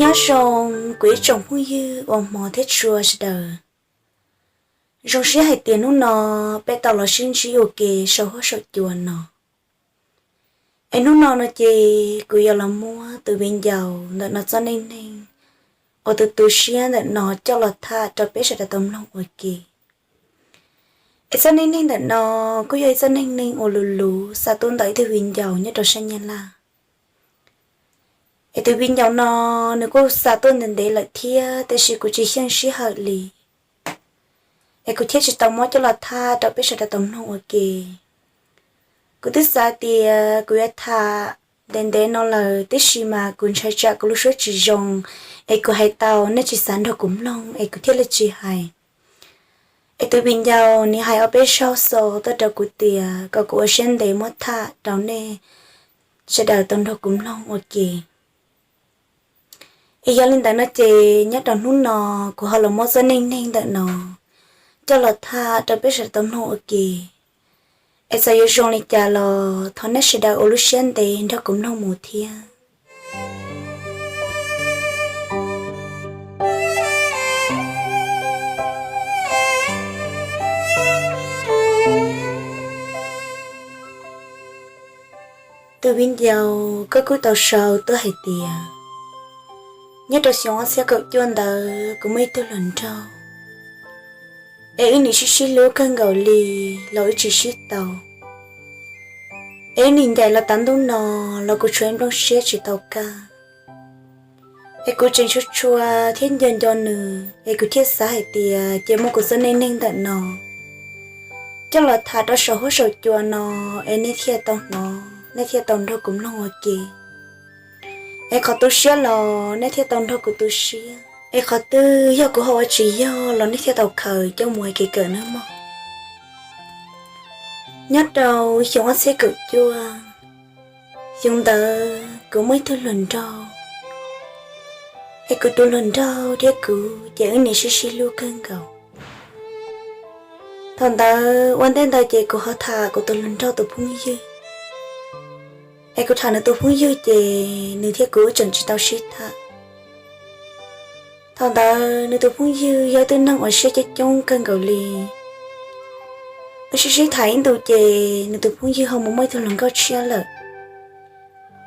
Nyob zoo kuv ib tsoom phooj ywg uas hmov thiab tshua sawv daws. Zoo siab hais tias hnub no peb tau los sib ntsib ua ke saum huab saum cua no. Es hnub no no ces kuv yuav los muab tus viv ncaus ntawm no txoj neej neeg uas tus tu siab ntawm no coj los tham rau peb sawv daws tau mloog ua ke. Es txoj neej neeg ntawm no kuj yog ib txoj neej neeg uas luv luv xa tuaj ntawm ib tug viv ncaus nyob rau sab Nyab Laj. Es tus viv ncaus no nws kuj xa tuaj ntev ntev lawm thiab, tiam sis kuv tsis xyeej sij hawm li, es kuv thiaj tsis tau muab coj los tham rau peb sawv daws tau mloog ua ke. Kuv twb xav tias kuv yuav tham ntev ntev no lawm, tiam sis mas kuv ntshai tsam kuv lub suab tsis zoo, es kuv hais tau nej tsis xav nrog kuv mloog es kuv thiaj li tsis hais. Es tus viv ncaus nws hais ob peb zaug xwb tuaj rau kuv tias kom kuv ua siab ntev muab tham rau nej sawv daws tau nrog kuv mloog ua ke. Es yog li ntawd no ces nyob rau hnub no kuv ho los muab txoj neej neeg ntawm no coj los tham rau peb sawv daws tau mloog ua ke. Es txawm yuav zoo li cas los thov nej sawv daws ua lub siab ntev nrog kuv mloog mus thiab. Tus viv ncaus koj kuj tau sau tuaj hais tias, nyob rau xyoo ob txhiab kaum cuaj ntawd kuv muaj ib tug hluas nraug, es wb nim sib sib hlub kawg nkaus li los wb tsis sib tau. Es wb nim ncaim los tav ntuj no los kuv tshuav nplooj siab tsis tau kaj. Es kuv tseem tshua tshua thiab nco nco nws, es kuv thiaj xav hais tias ces muab kuv txoj neej neeg ntawm no coj los tham rau saum huab saum cua no, es nej thiaj tau hnov, nej thiaj tau nrog kuv mloog ua ke. Es qhov tu siab los nej thiaj tau nrog kuv tu siab, es qhov twg yog kuv ho ua tsis yog los nej thiaj tau khaws coj mus ua kev kawm nawb mog. Nyob rau xyoo ob txhiab kaum cuaj, xyoo ntawd kuv muaj ib tug hluas nraug, es kuv tus hluas nraug thiab kuv ces wb nim sib sib hlub kawg nkaus. Thaum ntawd ua ntej ntawd ces kuv ho tham kuv tus hluas nraug tus phooj ywg. Es kuv tham nws tus phooj ywg ces nws thiab kuv wb tseem tsis tau sib tham. Thaum ntawd nws tus phooj ywg yog ib tug neeg uas siab coob coob kawg nkaus li. Wb sib sib tham ib ntus ces nws tus phooj ywg ho mus muaj ib tug hluas nkauj tshiab lawm.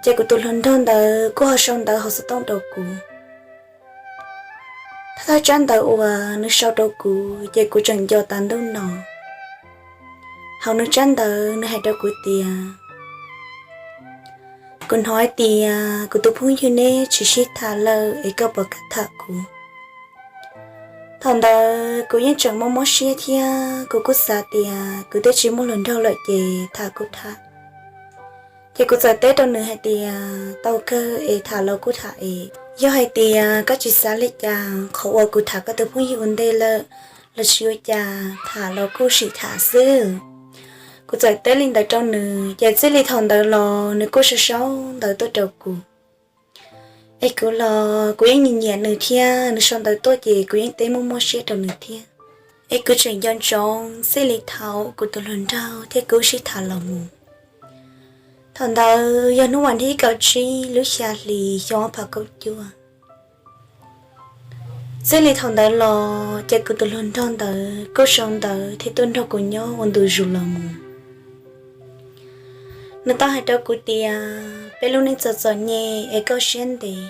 Ces kuv tus hluas nraug ntawd kuj ho sau ntawv hauv xov tooj rau kuv. Thawj thawj tsab ntawv uas nws sau rau kuv ces kuv tseem nco tas ntuj no. Hauv nws tsab ntawv nws hais rau kuv tias, kuv hnov hais tias kuv tus phooj ywg neb tsis sib tham lawm es koj puas kam tham kuv? Thaum ntawd kuv yeej tseem mob mob siab thiab kuv kuj xav tias kuv twb tsis muaj hluas nraug lawm ces tham kuj tham. Ces kuv txawm teb rau nws hais tias tau kawg es tham los kuj tham es, yog hais tias koj tsis xav li cas qhov uas kuv tham koj tus phooj ywg ua ntej lawm los tsis ua cas, tham los kuj sim tham xwb. Kuv txawm teb li ntawd rau nws ces txij li thaum ntawd los nws kuj sau sau ntawv tuaj rau kuv. Es kuv los kuv yeej nyiam nyiam nws thiab, nws sau ntawv tuaj ces kuv yeej teb muaj muaj siab rau nws thiab. Es kuv tseem nco ntsoov txij li thaum kuv tus hluas nraug thiab kuv sib tham los mus. Thaum ntawd yog hnub vas thib kaum tsib lub xya hli xyoo ob phav kaum cuaj. Txij li thaum ntawd los ces kuv tus hluas nraug ntawd kuj sau ntawv thiab tuaj nrog kuv nyob ua ntu zus los mus. Nws tau hais rau kuv tias peb lub neej txom txom nyem es koj siab ntev.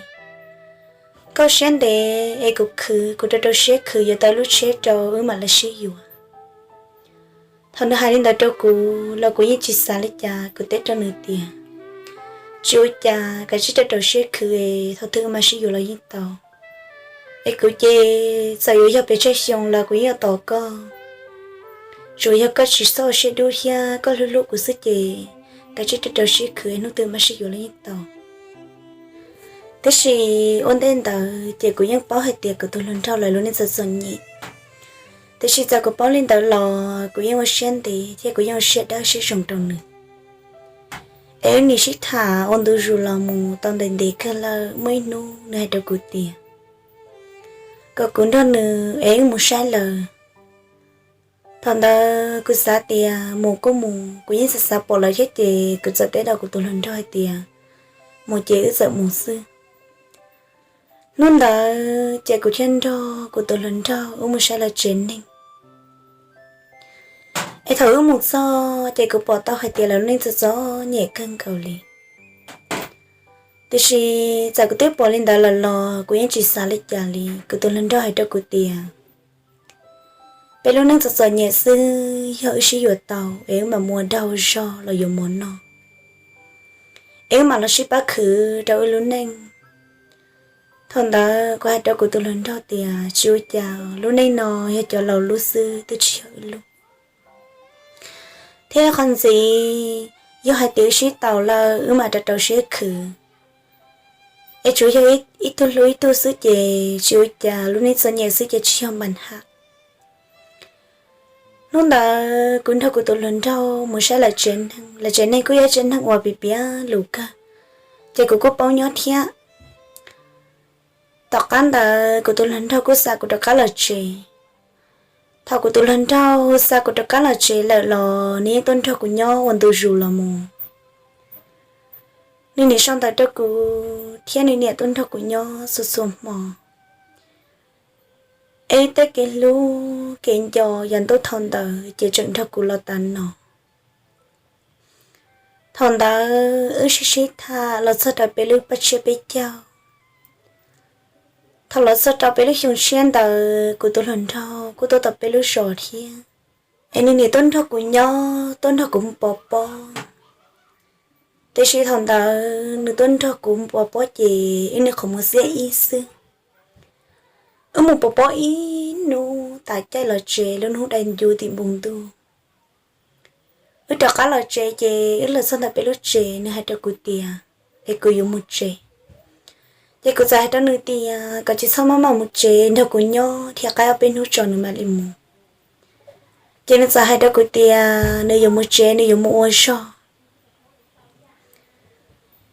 Koj siab ntev es kuv khwv, kuv rau rau siab khwv yuav tau lub tsheb rau wb mam li sib yuav. Thaum nws hais li ntawd rau kuv los kuv yeej tsis xav li cas, kuv teb rau nws tias, tsis ua cas, kav tsij rau rau siab khwv es thaum twg wb mam sib yuav los yeej tau. Es kuv ces txawm yuav yog pes tsawg xyoo los kuv yeej yuav tos koj. Tsuas yog koj tsis txhob ua siab dub thiab koj hlub hlub kuv xwb ces kav tsij rau rau siab khwv es hnub twg mam sib yuav los yeej tau. Tiam sis ua ntej ntawd ces kuv yeej paub hais tias kuv tus hluas nraug lawv lub neej txom txom nyem. Tiam sis txawm kuv paub li ntawd los kuv yeej ua siab ntev thiab kuv yeej ua siab dawb siab zoo rau nws. Es wb nim sib tham ua ntu zus los mus tau ntev ntev kawg lawm, muaj ib hnub nws hais rau kuv tias kom kuv nrog nws es wb mus saib lawv. Thaum ntawd kuv xav tias mus kuj mus, kuv yeej xav xav pom lawv thiab ces kuv txawm teb rau kuv tus hluas nraug hais tias mus ces wb txawm mus xwb. Hnub ntawd ces kuv thiaj nrog kuv tus hluas nraug wb mus saib lawv tsev neeg. Es thaum wb mus txog ces kuv pom tau hais tias lawv lub neej txom txom nyem kawg nkaus li. Tiam sis txawm kuv twb pom li ntawd lawm los kuv yeej tsis xav li cas li. Kuv tus hluas nraug hais rau kuv tias, peb lub neej txom txom nyem xwb, yog wb sib yuav tau es wb mam mus ua dag ua zog los yuav mov noj, es wb mam los sib pab khwv rau wb lub neej. Thaum ntawd kuv hais rau kuv tus hluas nraug tias tsis ua cas, lub neej no yog cov laus lub xwb, twb tsis yog wb lub. Thiab qhov ntxiv, yog hais tias wb sib tau lawm wb mam rau rau siab khwv. Es tsuas yog ib tug hlub ib tug xwb ces tsis ua cas, lub neej txom nyem xwb ces tsis yog npa ham. Hnub ntawd kuv nrog kuv tus hluas nraug mus saib lawv tsev neeg, lawv tsev neeg kuj yog tsev neeg uas piav piav lus kawg, ces kuv kuj paub nyob thiab. Tom qab ntawd kuv tus hluas nraug kuj xa kuv rov qab los tsev. Thaum kuv tus hluas nraug xa kuv rov qab los tsev lawm los nws yeej tuaj nrog kuv nyob ua ntu zus los mus. Nws niam sau ntawv rau kuv thiab nws niam tuaj nrog kuv nyob txhua txhua hmo. Es tej kev hlub kev nco yav ntuj thaum ntawd ces tseem nrog kuv los tas no. Thaum ntawd wb sib sib tham los txog rau peb lub paj tsiab peb caug. Thaum los txog rau peb lub xyoo tshiab ntawd kuv tus hluas nraug kuj tuaj tau peb lub zos thiab. Es nws niam tuaj nrog kuv nyob, tuaj nrog kuv mus pov pob. Tiam sis thaum ntawd nws tuaj nrog kuv mus pov pob ces wb niaj qhuav mus xiab ib xwb. Wb mus pov pob ib hnub tas caij los tsev, lub hnub dai ncu tim npoo ntuj. Wb rov qab los tsev ces wb los txog ntawm peb lub tsev, nws hais rau kuv tias, es kuv yuav mus tsev. Ces kuv txawm hais rau nws tias kom tsis txhob maj maj mus tsev, nrog kuv nyob thiab, qaib ob peb hnub tso nws mam li mus. Ces nws txawm hais rau kuv tias nws yuav mus tsev, nws yuav mus ua zog,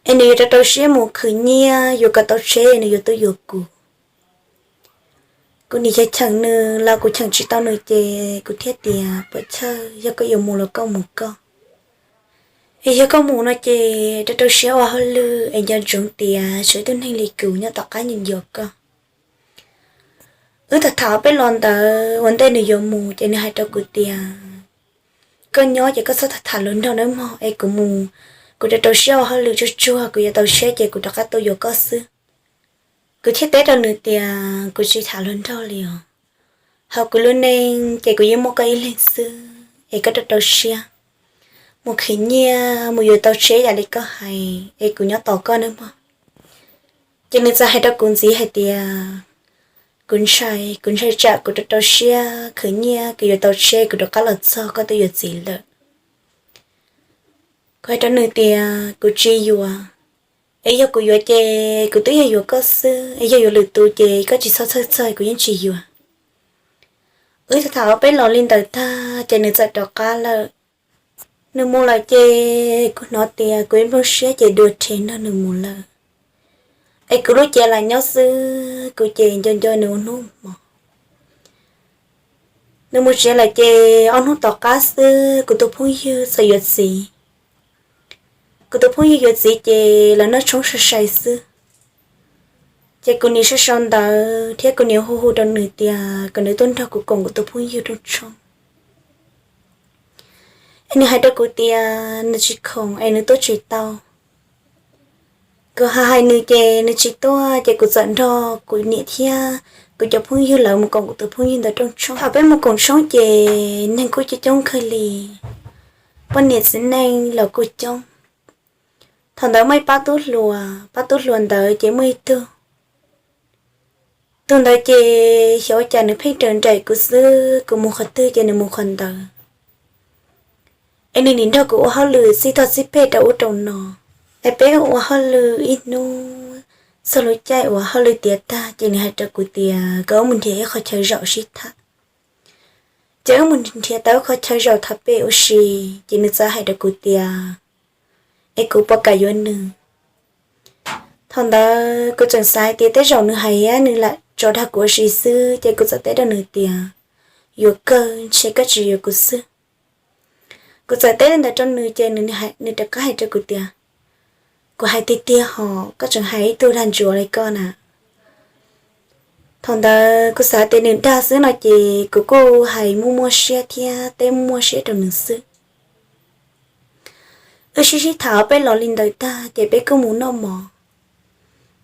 es nws yuav rau rau siab mus khwv nyiaj yuav kom tau tsheb nws yuav tuaj yuav kuv. Kuv nim yog cheem nws los kuv cheem tsis tau nws ces kuv thiaj tias, puas chawj, yog koj yuav mus los koj mus koj. Es yog koj mus no ces rau rau siab ua hauj lwm es nco ntsoov tias tshuav ib tug neeg li kuv nyob tom qab nco nco koj. Wb tham tham peb los ntawd ua ntej nws yuav mus ces nws hais rau kuv tias, koj nyob ces koj txhob tham tham luag nrog nawb mog, es kuv mus, kuv rau rau siab ua hauj lwm tsuag tsuag, kuv yuav tau tsheb ces kuv rov qab tuaj yuav koj xwb. Kuv thiaj teb rau nws tias kuv tsis tham luag nrog li os. Hauv kuv lub neej ces kuv yeej muaj koj ib leeg xwb, es koj rau rau siab mus khwv nyiaj mus yuav tau tsheb yam li koj hais es kuv nyob tos koj nawb mog. Ces nws txawm hais rau kuv ntxiv hais tias, kuv ntshai, kuv ntshai tsam kuv rau rau siab khwv nyiaj kuv yuav tau tsheb kuv rov qab los txog koj twb yuav txiv lawm. Kuv hais rau nws tias kuv tsis yuav, es yog kuv yuav ces kuv twb yog yuav koj xwb, es yog yuav lwm tus ces koj tsis txhob txhawj txog, kuv yeej tsis yuav. Wb tham tham ob peb los li ntawd tag ces nws txawm rov qab lawm. Nws mus lawm ces kuv hnov tias kuv ib nplooj siab ces dua rhe nrog nws mus lawm. Es kuv lub cev lam nyob xwb, kuv ces nco nco nws ua hnub hmo. Nws mus tsev lawm ces ob hnub tom qab xwb kuv tus phooj ywg txawm yuav txiv. Kuv tus phooj ywg yuav txiv ces lawv noj tshoob sai sai xwb. Ces kuv nim sau sau ntawv thiab kuv nim hu hu rau nws tias kom nws tuaj nrog kuv koom kuv tus phooj ywg rooj tshoob. Es nws hais rau kuv tias nws tsis khoom es nws tuaj tsis tau. Kuv hais hais nws ces nws tsis tuaj ces kuv txawm nrog kuv niam thiab kuv cov phooj ywg lawv mus koom kuv tus phooj ywg ntawd rooj tshoob. Thaum peb mus koom tshoob ces neeg kuj coob coob kawg li, poj niam txiv neej los kuj coob. Thaum ntawd muaj ib pab tub hluas, pab tub hluas ntawd ces muaj ib tug. Tus ntawd ces xyov ua cas nws pheej raws nraim kuv xwb, kuv mus qhov twg ces nws mus qhov ntawd. Es nws nim nrog kuv ua hauj lwm txij tog txij peg rau ub rau no. Es peb ua hauj lwm ib hnub, txog lub caij uas hauj lwm tiav tag ces nws hais rau kuv tias kom wb mus nrhiav ib qho chaw zaum sib tham. Ces wb mus nrhiav tau ib qho chaw zaum tham pem ua si, ces nws txawm hais rau kuv tias, es kuv puas kam yuav nws. Thaum ntawd kuv tseem xav hais tias tej zaum nws hais nws lam tso dag kuv ua si xwb, ces kuv txawm teb rau nws tias, yuav kawg ntshe koj tsis yuav kuv xwb. Kuv txawm teb li ntawd rau nws ces nws rov qab hais rau kuv tias, kuv hais tiag tiag hos, koj tseem hais ib tug dag ntsuav li koj na. Thaum ntawd kuv xav tias nws dag xwb no ces kuv kuj hais muaj muaj siab thiab teb muaj muaj siab rau nws xwb. Wb sib sib tham peb los li ntawd tag ces peb kuj mus noj mov.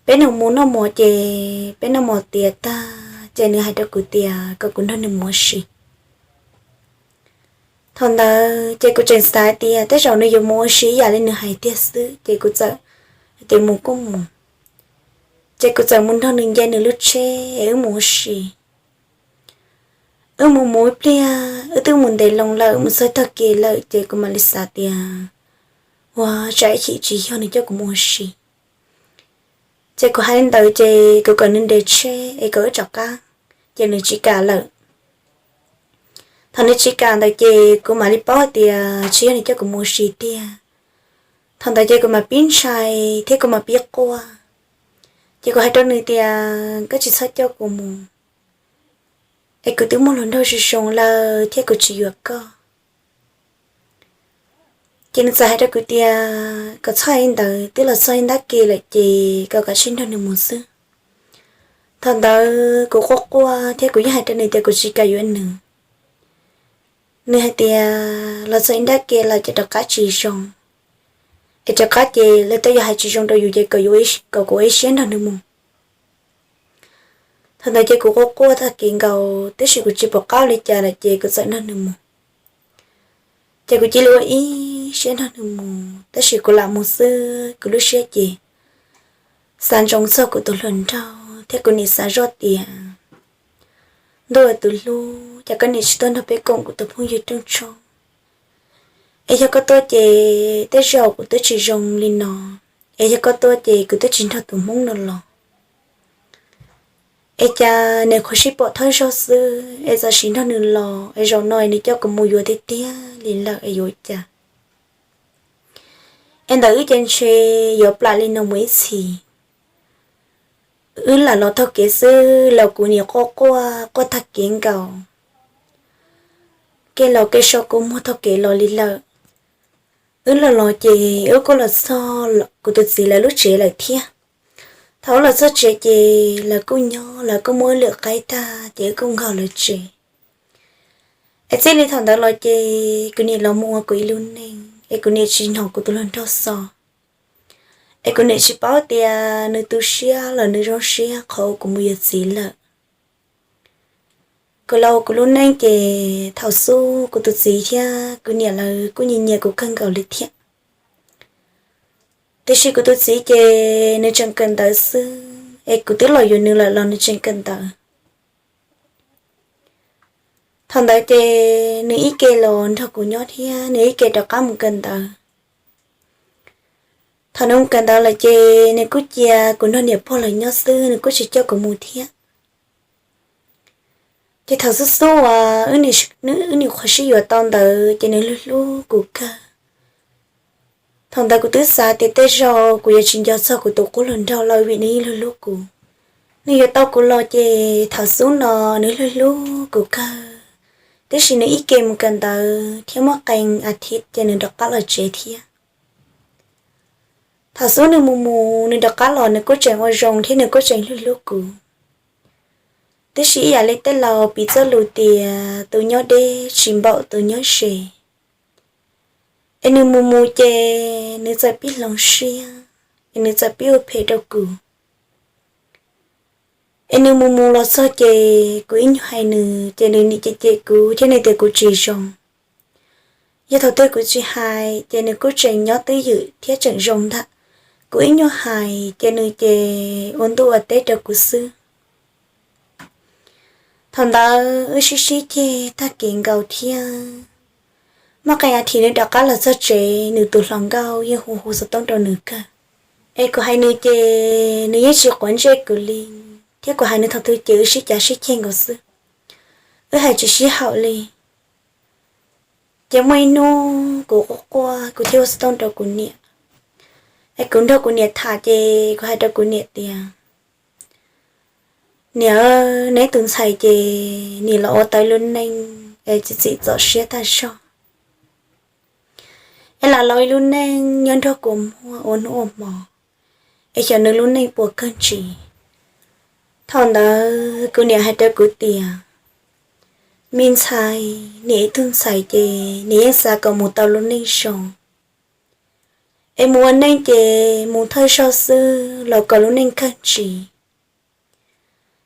Peb nws mus noj mov ces peb noj mov tiav tag ces nws hais rau kuv tias kom kuv nrog nws mus ua si. Thaum ntawd ces kuv tseem xav tias tej zaum nws yuav mus ua si ib yam li nws hais tiag xwb ces kuv txawm hais tias mus kuj mus. Ces kuv txawm mus nrog nws nce nws lub tsheb es wb mus ua si. Wb mus mus ib pliag wb twb mus ntev loo lawm, mus txog tog kev lawm ces kuv mam li xav tias, ua tsam ib chim tsis yog nws coj kuv mus ua si. Ces kuv hais li ntawd ces kuv kom nws nres tsheb es kom wb rov qab, ces nws tsis kam lawm. Thaum nws tsis kam ntawd ces kuv mam li paub hais tias tsis yog nws coj kuv mus ua si tiag. Thaum ntawd ces kuv mam pib ntshai thiab kuv mam pib quaj. Ces kuv hais rau nws tias koj tsis txhob coj kuv mus, es kuv twb muaj hluas nraug zoo zoo lawm thiab kuv tsis yuav koj. Ces nws txawm hais rau kuv tias kom txhob hais li ntawd, twb los txog ib ntab ke lawm ces kom kav tsij nrog nws mus xwb. Thaum ntawd kuv quaj quaj thiab kuv yeej hais rau nws tias kuv tsis kam yuav nws. Nws hais tias los txog ib ntab ke lawm ces rov qab tsis zoo, es rov qab ces lawv twb yuav hais tsis zoo rau yus ces kom kuv ua ib siab nrog nws mus. Thaum ntawd ces kuv quaj quaj tag kev nkaus tab sis kuv tsis pom qab li cas lawm ces kuv txawm nrog nws mus. Ces kuv cia li ua ib siab nrog nws mus tab sis kuv lam mus xwb kuv lub siab ces xav ntsoov txog kuv tus hluas nraug thiab kuv nim xav zoj tias, ntuj tus hlub, cas koj nim tsis tuaj nrog peb koom kuv tus phooj ywg rooj tshoob? Es yog koj tuaj ces tej zaum kuv twb tsis zoo li no, es yog koj tuaj ces kuv twb tsis nrog tus hmoob no los. Es cas nws qhuav sib pom thawj zaug xwb es txawm sim nrog nws los es zaum no es nws coj kuv mus yuav tiag tiag li lawm es yuav cas? Es ntawm wb ces ntshe yuav plam li no mus ib txhis. Wb lam los taug kev xwb los kuv nim quaj quaj quaj tag kev nkaus, kev los kev so kua muag taug kev los li lawm. Wb los los ces wb kuj los txog kuv tus txiv lawv lub tsev lawm thiab. Thaum wb los txog tsev ces lawv kuj nyob, lawv kuj muab wb lwm qaib tag ces wb kuj nkaug lawv tsev. Es txij li thaum ntawd los ces kuv nim los mus ua kuv ib lub neej es kuv nim tsis hnov kuv tus hluas nraug xov. Es kuv nim tsis paub tias nws tu siab los nws zoo siab qhov uas kuv mus yuav txiv lawm. Kuv los ua kuv lub neej ces thaum xub kuv tus txiv thiab kuv niam lawv kuj nyiam nyiam kuv kawg nkaus li thiab. Tiam sis kuv tus txiv ces nws tseem kawm ntawv xwb es kuv twb los yuav nws lawm los nws tseem kawm ntawv. Thaum ntawd ces nws ib ke los nrog kuv nyob thiab nws ib ke rov qab mus kawm ntawv. Thaum nws mus kawm ntawv lawm ces nws kuj cia kuv nrog niam pog lawv nyob xwb, nws kuj tsis coj kuv mus thiab. Ces thaum xub xub uas wb nim qhuav sib yuav tau ntawd ces nws hlub hlub kuv kawg. Thaum ntawd kuv twb xav tias tej zaum kuv yuav tsis nco txog kuv tus qub hluas nraug lawm vim nws yeej hlub hlub kuv. Nws yuav tau kuv los ces thaum xub no nws hlub hlub kuv kawg, tiam sis nws ib ke mus kawm ntawv thiab muaj qee as thiv ces nws rov qab los tsev thiab. Thaum xub nws mus mus nws rov qab los nws kuj tseem ua zoo thiab nws kuj tseem hlub hlub kuv. Tiam sis ib yam li tej laus piv txoj lus tias tus nyob deb tsis npaum tus nyob ze. Es nws mus mus ces nws txawm pib hloov siab, es nws txawm pib ua phem rau kuv. Es nws mus mus los txog ces kuv ib nyuag hais nws ces nws nim cem cem kuv thiab nws tias kuv tsis zoo. Yog thaum twg kuv tsis hais ces nws kuj tseem nyob twj ywm thiab tseem zoo ntag. Kuv ib nyuag hais ces nws ces ua ntuj ua teb rau kuv xwb. Thaum ntawd wb sib sib ceg tag kev nkaus thiab. Muaj qee as thiv nws rov qab los txog tsev, nws tus hluas nkauj yeej hu hu xov tooj rau nws kawg. Es kuv hais nws ces nws yeej tsis quav ntsej kuv li, thiab kuv hais nws thaum twg ces wb sib cav sib ceg nkaus xwb, wb hais tsis sib haum li. Ces muaj ib hnub kuv quaj quaj kuv thiaj hu xov tooj rau kuv niam. Es kuv nrog kuv niam tham ces kuv hais rau kuv niam tias, niam, neb tus ntxhais ces nim los ua tau lub neej es txiv txim txom siab tag zog, es lam los ua lub neej nyob nrog kua muag ua hnub ua hmo, es xyov nws lub neej puas kawg ntsis. Thaum ntawd kuv niam hais rau kuv tias, me ntxhais, niam ib tug ntxhais ces niam yeej xav kom mus tau lub neej zoo, es mus ua neej ces mus thawj zaug xwb los kom lub neej kawg tsis,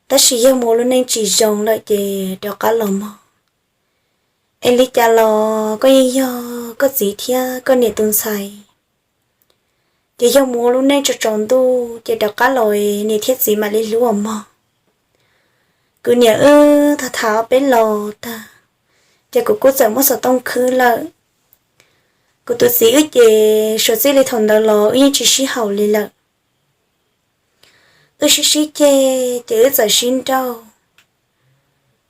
tab sis yog mus ua lub neej tsis zoo lawm ces rov qab los mog. Es li cas los koj yeej yog koj txiv thiab koj niam tus ntxhais, ces yog mus ua lub neej tsaus tsaus ntuj ces rov qab los niam thiab txiv mam li hlub os mog. Kuv niam wb tham tham ob peb los tag, ces kuv kuj txawm muab xov tooj khwb lawm. Kuv tus txiv wb ces suav txij li thaum ntawd los wb yeej tsis sib haum li lawm. Wb sib sib ceg ces wb txawm sib nrauj.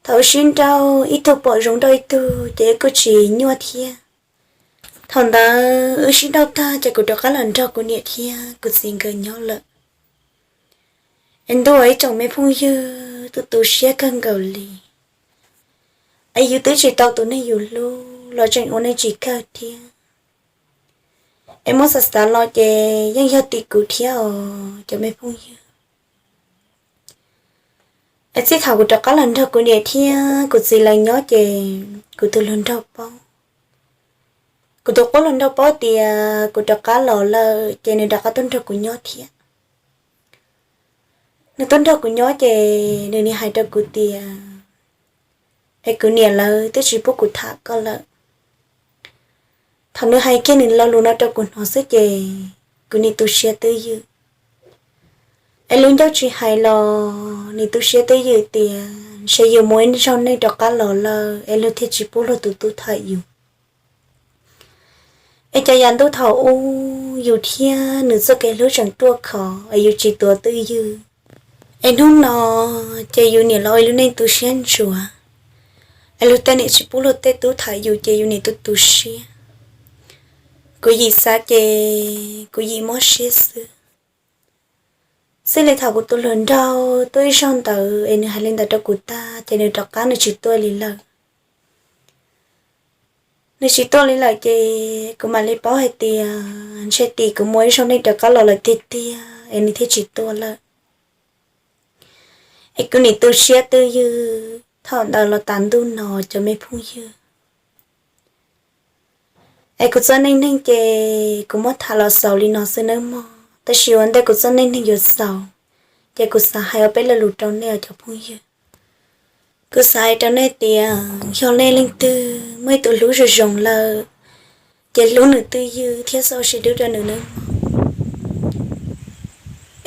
Thaum wb sib nrauj ib tug pom zoo nrauj ib tug ces wb kuj tsis nyuaj thiab. Thaum ntawd wb sib nrauj tag ces kuv rov qab los nrog kuv niam thiab kuv txiv nkawd nyob lawm. Es ntuj ib tsoom me phooj ywg, tu tu siab kawg nkaus li. Es yus twb tsis tau tus neeg yus hlub los tseem ua neej tsis kawg thiab. Es muab xav xav los ces yeej yog tim kuv thiab os cov me phooj ywg. Es txij thaum kuv rov qab los nrog kuv niam thiab kuv txiv lawv nyob ces kuv tus hluas nraug paub, kuv tus qub hluas nraug paub tias kuv rov qab los lawm ces nws rov qab tuaj nrog kuv nyob thiab. Nws tuaj nrog kuv nyob ces nws nim hais rau kuv tias, es kuv niam lawv twb tsis pub kuv tham koj lawm. Thaum nws hais kiag nws lo lus no rau kuv hnov xwb ces kuv nim tu siab twj ywm. Es lub ncauj tsis hais los nim tu siab twj ywm tias ntshe yus mus ib zaug neej rov qab los lawm es luag thiaj tsis pub luag tus tub tham yus. Es cov yam ntuj thaum ub yus thiab nws txoj kev hlub tseem ruaj khov es yus tsis tuav twj ywm. Es hnub no ces yus niam los ua ib lub neej tu siab ntsuav, es luag tej niam tsis pub luag tej tub tham yus ces yus niam tu tu siab. Kuv yim xav ces kuv yim mob siab xwb. Txij li thaum kuv tus hluas nraug tuaj ib zaug ntawd es nws hais li ntawd rau kuv tag ces nws rov qab nws tsis tuaj li lawm. Nws tsis tuaj li lawm ces kuv mam li paub hais tias ntshe tim kuv mus ib zaug neej rov qab los lawm tiag tiag es nws thiaj tsis tuaj lawm. Es kuv nim tu siab twj ywm thaum ntawd los tas ntuj no cov me phooj ywg. Es kuv txoj neej neeg ces kuv muab tham los xaus li no xwb nawb mog, tab sis ua ntej kuv txoj neej neeg yuav xaus, ces kuv xav hais ua peb lo lus rau nej os cov phooj ywg. Kuv xav hais rau nej tias yog nej leej twg muaj ib tug hlub zoo zoo lawm, ces hlub nws twj ywm thiab txhob ua siab dub rau nws nawb mog.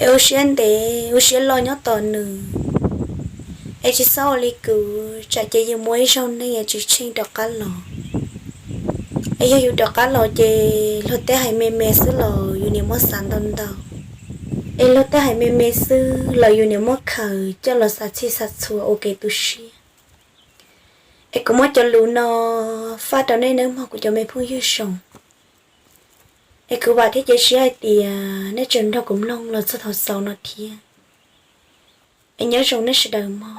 Es ua siab ntev ua siab loj nyob tos nws, es tsis txhob ua li kuv tsam ces yus mus ib zaug neej es tsis tsheej rov qab los. Es yog yus rov qab los ces luag tej hais me me xwb los yus niam muab xav ntau ntau, es luag tej hais me me xwb los yus niam muab khaws coj los xav txhij xav txhua ua kev tu siab. Es kuv muab cov lus no faj rau nej nawb mog kuv cov me phooj ywg zoo. Es kuv vam thiab cia siab hais tias nej tseem nrog kuv mloog los txog thaum xaus no thiab. Es nyob zoo nej sawv daws mog.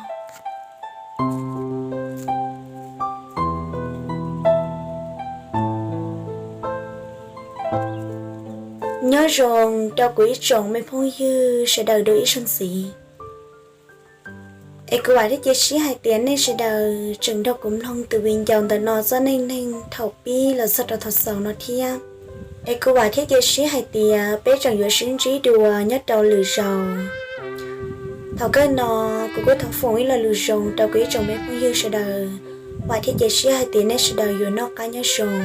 Nyob zoo rau kuv ib tsoom me phooj ywg sawv daws dua ib zaug ntxiv. Es kuv vam thiab cia siab hais tias nej sawv daws tseem nrog kuv mloog tus viv ncaus ntawm no txoj neej neeg thaum pib los txog rau thaum xaus no thiab. Es kuv vam thiab cia siab hais tias peb tseem yuav sib ntsib dua nyob rau lwm zaus. Thaum kawg no, kuv kuj thov foom ib lo lus zoo rau kuv ib tsoom me phooj ywg sawv daws, vam thiab cia siab hais tias nej sawv daws yuav noj qab nyob zoo.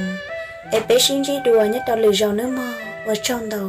Es peb sib ntsib dua nyob rau lwm zaus nawb mog, ua tsaug ntau.